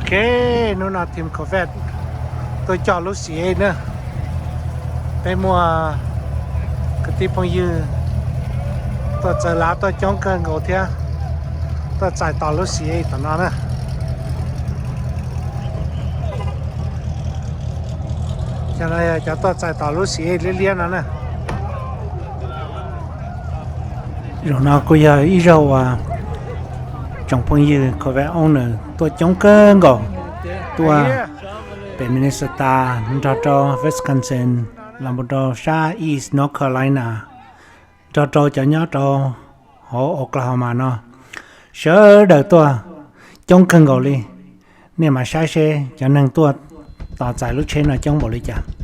Ok, hnub no team Corvette tuaj coj lub C eight na. Peb muaj kwv tij phooj ywg tuaj txawv lav tuaj coob kawg nkaus thiab, tuaj txais tos lub C eight tom no na. Cov no yog cov tuaj txais tos lub C eight liab liab no na. Zaum no kuj yog ib zaug uas tsoom phooj ywg Corvette owner tuaj coob kawg nkaus, tuaj pem Minnesota, nrog rau Wisconsin, los mus rau sab East North Carolina, nrog rau cov nyob rau hauv Oklahoma no, sawv daws tuaj coob kawg nkaus li. Nej mam saib seb cov neeg tuaj tos txais lub tsheb no coob npaum li cas.